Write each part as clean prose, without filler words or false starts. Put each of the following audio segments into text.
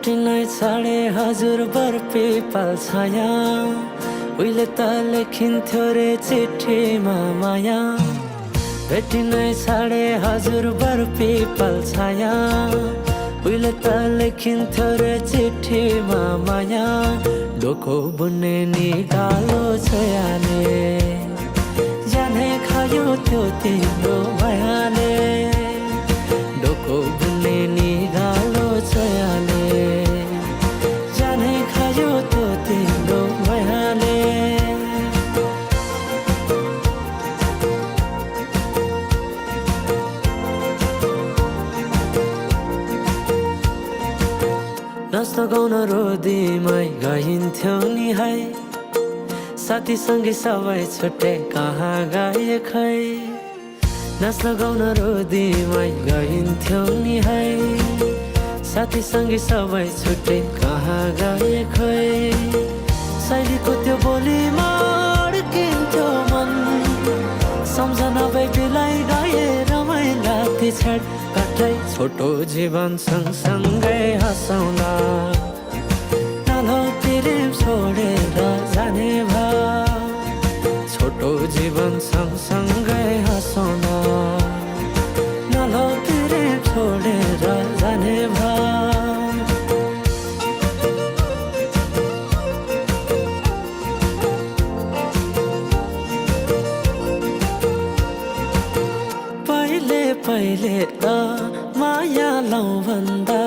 भेटिनै छाडे हजुर बरपिपल छाया उहिले त लेखिन्थ्यो रे चिठीमा माया भेटिनै छाडे हजुर बरपिपल छाया उहिले त लेखिन्थ्यो रे चिठीमा माया डोको बुन्ने निकालो छोयाले जाने खायो त्यो तिम्रो मायाले डोको बुन्ने निकालो छोयाले जाने खायो त्यो तिम्रो मायाले नाच्न गाउन रोदीमै गइन्थ्यो नि है साथीसँगै सबै छुट्टे कहाँ गए खै नाच्न गाउन रोदीमै गइन्थ्यो नि है साथीसँगै सबै छुट्टे कहाँ गए खै शैलीको त्यो बोलीमा अड्किन्थ्यो मन सम्झना बेबीलाई गाए रमाइला ती छेड काट्दै छोटो जीवन सँगसँगै हँसाउँला नालो प्रेम छोडेर जाने भा छोटो जीवन सँगसँगै हँसाउँला नालो प्रेम छोडेर जाने भा पहिले त माया लाउँ भन्दा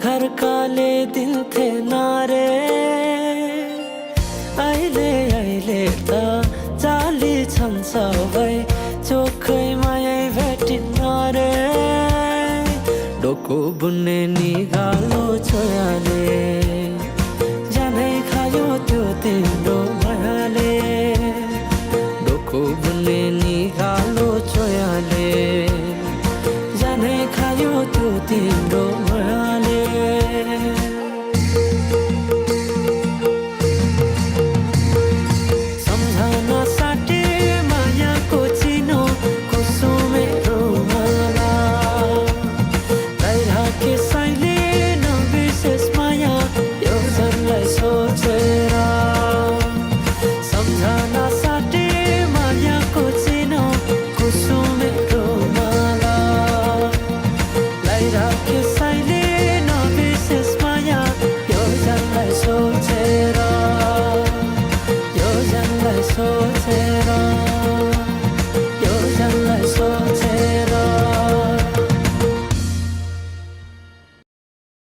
घरकाले दिन्थे नारे अहिले त जाली छन् सबै चोखै माया भेटिन्न रे डोको बुन्ने निगालो छोयाले जानै खायो त्यो तिम्रो